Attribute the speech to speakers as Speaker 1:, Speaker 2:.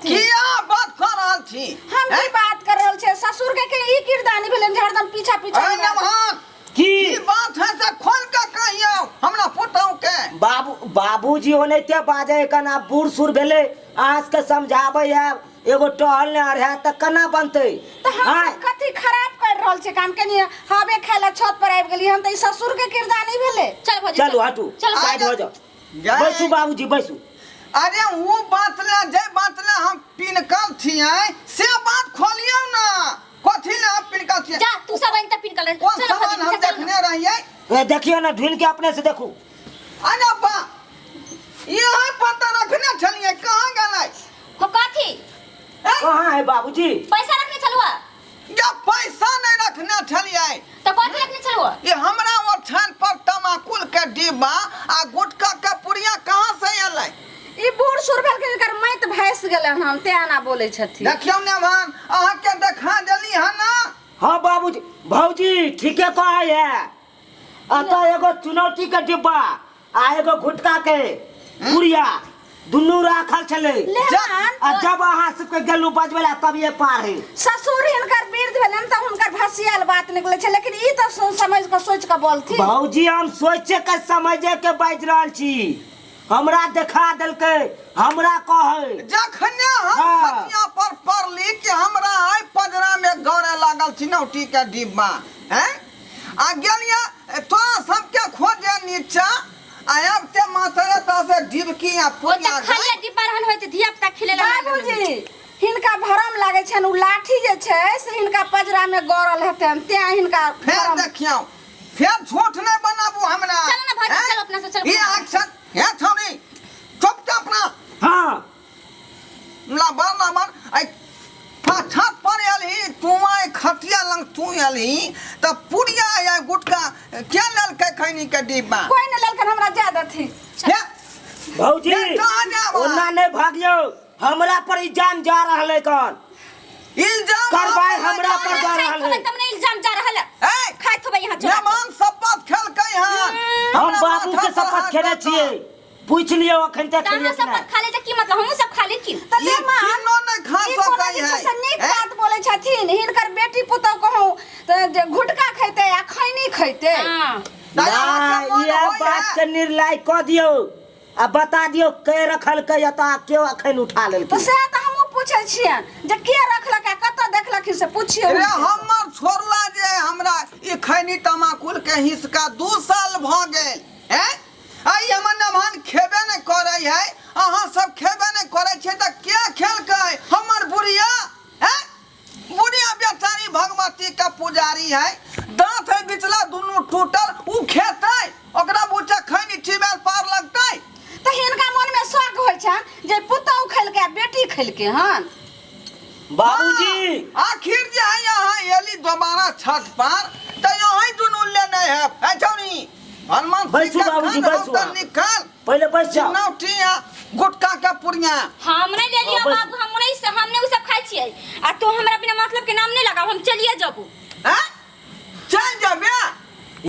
Speaker 1: छथिन।
Speaker 2: किया बात कऽ रहल छी?
Speaker 1: हम की बात कर रहल छियै? ससुर के के ई किरदानी भेलनि जे हरदम पीछा पीछा
Speaker 2: अरे
Speaker 1: घुमा-
Speaker 2: नमहर
Speaker 3: की
Speaker 2: की बात है से खोल के कहियौ हमरा पुतहु के।
Speaker 3: बाबू बाबूजी ओनाहिते बाजै कन आब बूढ़ सूढ़ भेलै अहाँ सबके समझाबै है एगो टहल ने आर है तऽ केना बनतै
Speaker 1: तऽ हम
Speaker 3: आँय
Speaker 1: सब कथी खराब कर रहल छियै काम केनी हवे खाय ला छत पर आबि गेली हम तऽ ई ससुर के किरदानी भेलै।
Speaker 4: चल भौजी।
Speaker 3: चलू हटू
Speaker 4: चल।
Speaker 3: साइड हो जाओ।
Speaker 2: जय-
Speaker 3: बैसू बाबूजी बैसू।
Speaker 2: अरे वो बात ले जे बात ले हम पिनकल छियै से बात खोलियौ ना। कथी ले हम पिनकल छियै?
Speaker 4: जा तू सब अइन त पिनकल रह।
Speaker 2: कोन
Speaker 4: चल
Speaker 2: सामान
Speaker 4: भौजी,
Speaker 2: हम
Speaker 4: चल।
Speaker 2: देखने रहियै?
Speaker 3: ए, देखियौ ने ढूंढ के अपने से देखू।
Speaker 2: अरे बा यहाँ पता रखने छलियै कहाँ गेलै?
Speaker 4: हो कथी?
Speaker 2: ए?
Speaker 3: कहाँ है बाबूजी?
Speaker 4: पैसा रखने छलुआ।
Speaker 2: या पैसा नहीं रखने छलियै।
Speaker 4: त कथी रखने छलुआ?
Speaker 2: ये हमरा ओछान पर तमाकुल के डिब्बा आ गुटखा के पुड़िया कहाँ से एलै?
Speaker 1: ई बूढ़ सूढ़ भेलखिन हिनकर मैत भैंस गेलन हन तें एना बोलै छथिन।
Speaker 2: देखियौ ने भान अहाँ के देखा देली हन ना।
Speaker 3: हाँ बाबूजी भौजी ठीके कहै है। अतः एगो चुनौती के डिब्बा आ एगो गुटका के पुड़िया दुनू राखल छलै।
Speaker 1: ले मान।
Speaker 3: आ जब अहाँ सबके गेलू बजबै ला तब ये पार है।
Speaker 1: ससुर हिनकर वृद्ध भेलन तऽ हुनकर भसियाल बात निकलै छै लेकिन ई तऽ समझ कऽ सोचि कऽ बोलथिन।
Speaker 3: भौजी हम सोचे के समझे के बाजि रहल छी। हमरा देखा देलकै हमरा कहै।
Speaker 2: जखने हम खटिया पर पड़ली कि हमरा आइ पजरा में गड़े लागल चिनौटी के डिब्बा हैं आ गेलियै तोरा सबके खोजे नीचा आ आब ते माथरे तो से डिबकी आ
Speaker 4: ओ त
Speaker 2: पुड़िया
Speaker 4: खाली डिब्बा रहल होइत धिया पुता खेले ला
Speaker 1: बाबूजी हिनका भरम लागै छनि उ लाठी जे छै से हिनका पजरा में गड़ल हेतनि तें हिनका
Speaker 2: फेर
Speaker 1: भरम।
Speaker 2: देखियौ फेर झूठ नहीं बनाबू हमरा।
Speaker 4: चलो ना भाजी,
Speaker 2: हैं?
Speaker 4: चलो अपना से, चलो।
Speaker 2: ई एक्शन हे छौनी चुपचाप ना।
Speaker 3: हाँ।
Speaker 2: लबर लबर ऐ छत पर एलही तू आइ खटिया लंग तू एलही त पुड़िया या गुटका के लेलकै खैनी के डिब्बा?
Speaker 1: कोई नहीं लेलकन हमरा जा देथिन।
Speaker 2: हे
Speaker 3: भौजी
Speaker 2: हे, कहाँ जाबा?
Speaker 3: ओना नहीं भागियो हमरा पर इल्जाम जा रहल है कन।
Speaker 2: इल्जाम
Speaker 3: कार्रवाई
Speaker 2: हमरा
Speaker 3: हमरा पर जा रहल है।
Speaker 4: तब नहीं इल्जाम जा रहल है।
Speaker 2: ए,
Speaker 4: खाइत होबै यहाँ चोरा के।
Speaker 2: मेहमान शपथ खेलकै हन।
Speaker 3: हम
Speaker 2: हमरा
Speaker 3: बाबू
Speaker 2: माथा
Speaker 3: के
Speaker 2: पर
Speaker 3: शपथ
Speaker 2: हाथ
Speaker 3: खेने
Speaker 2: दऽ कऽ।
Speaker 3: छियै पूछ लियौ अखन तक
Speaker 4: तऽ अहाँ
Speaker 3: खेलियै कि
Speaker 4: शपथ
Speaker 3: नहि।
Speaker 4: खा ले तऽ की मतलब हमहूँ सब खा ले की?
Speaker 1: तऽ ले
Speaker 2: ई
Speaker 1: माँ,
Speaker 2: किन्नो नहि खा
Speaker 1: ई कोनो
Speaker 2: सकै
Speaker 1: जे छै
Speaker 2: है।
Speaker 1: से नीक
Speaker 2: ए?
Speaker 1: बात बोलै छथिन। हिनकर बेटी पुतहु कहूँ तऽ जे गुटखा खैतै आ खैनी खैतै।
Speaker 4: हाँ।
Speaker 2: तऽ अहाँके
Speaker 3: नहि,
Speaker 2: मोन
Speaker 3: इएह
Speaker 2: होइए?
Speaker 3: बात के निर्णय कऽ दियौ आ बता दियौ के रखलकै एतऽ आ के अखन उठा लेलकै।
Speaker 1: तऽ सएह तऽ हमहूँ पूछै छियनि जे के रखलक आ कतऽ देखलखिन से पुछियौ
Speaker 2: रे
Speaker 1: हुनके।
Speaker 2: हमर छोड़ला जे हमरा ई खैनी तमाकुल के हिसका 2 साल भऽ गेल हैं? आ ई हमर नमहन खेबे नहि करै है अहाँ सब खेबे नहि करै छियै तऽ के खेलकै हमर बुढ़िया हैं? बुढ़िया बेचारी भगवती के पुजारी है दांत है बिचला दुनू टूटल उ खेतै ओकरा बुझे खैनी चिबेल पार लगतै।
Speaker 1: तऽ हिनका मन में शौक होइ छनि जे पुतहु खेलकै आ बेटी खेलकै हन।
Speaker 3: बाबूजी।
Speaker 2: हाँ, आखिर जे है यहाँ एली दोबारा छत पर तऽ यहीं दुनू लेने है। ए छौनी हनुमान
Speaker 3: बैसू
Speaker 2: सिंह के
Speaker 3: बाबूजी,
Speaker 2: खान
Speaker 3: बैसू
Speaker 2: हम तऽ
Speaker 3: अहाँ।
Speaker 2: निकाल।
Speaker 3: पहिले बैस जाओ।
Speaker 2: चिनौटी आ गुटखा के पुड़िया।
Speaker 4: हम नहीं ले लियो
Speaker 3: हाँ, बैस।
Speaker 4: बाबू, हम नहीं से, हम नहीं उ सब खाइ छियै। आ तू हमरा बिना मतलब के नाम नहीं लगाव, हम चलिए जबू।
Speaker 2: हैं? चल जबे?